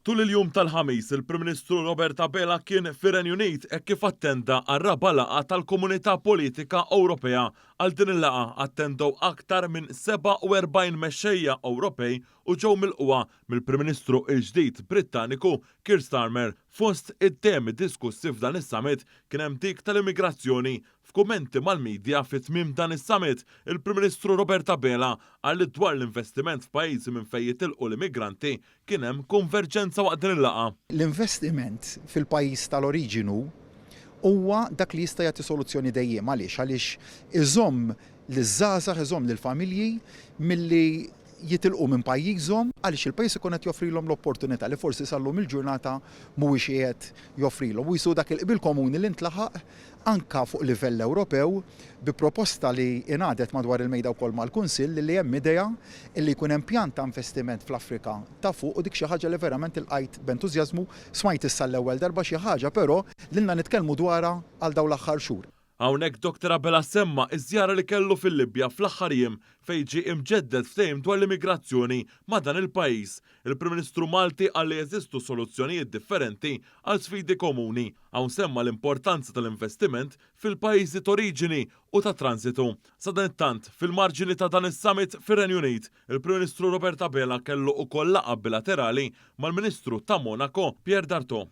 Tul il-jum tal-Ħamis, il-Prim Ministru Robert Abela kien fir-Renju Unit hekk kif attenda għar-raba' laqgħa tal-Komunità Politika Ewropea. Għal din il-laqgħa attendew aktar minn 47 mexxejja Ewropej u ġew milqugħa mill-Prim Ministru l-ġdid Brittaniku Keir Starmer. Fost it-temi diskussi f'dan is-summit kien hemm dik tal-immigrazzjoni. F'kummenti mal-media fi tmiem dan is-summit, il-Prim Ministru Robert Abela qal li dwar l-investiment f'pajjiżi minn fejn jitilqu l-immigranti kien hemm konverġenza waqt din il-laqgħa. L-investiment fil-pajjiż tal-oriġinu huwa dak li jista' jagħti soluzzjoni dejjiema. Għaliex? Għaliex iżomm liż-żgħażagħ, iżomm lill-familji milli jitilqu minn pajjiżhom għaliex il-pajjiż ikun qed joffrilhom l-opportunità li forsi sal-lum il-ġurnata mhuwiex qiegħed joffrilhom. U qisu dak il-qbil komuni li ntlaħaq anke fuq livell Ewropew bi proposta li ingħadet madwar il-mejda wkoll mal-Kunsill li hemm idea li jkun hemm pjan ta' investiment fl-Afrika ta' Fuq u dik xi ħaġa li verament ilqajt b'entużjażmu, smajt issa l-ewwel darba xi ħaġa però li ilna nitkellmu dwarha għal dawn l-aħħar xhur. Hawnhekk Dottor Abela semma ż-żjara li kellu fil-Libja fl-aħħar jiem fejn ġie imġedded ftehim dwar l-immigrazzjoni ma' dan il-pajjiż. Il-Prim Ministru Malti qal li jeżistu soluzzjonijiet differenti għal sfidi komuni. Hawn semma l-importanza tal-investiment fil-pajjiżi t'oriġini u ta' transitu. Sadanittant, fil-marġini ta' dan is-summit fir-Renju Unit, il-Prim Ministru Robert Abela kellu ukoll laqgħa bilaterali mal-Ministru ta' Monaco, Pierre Dartout.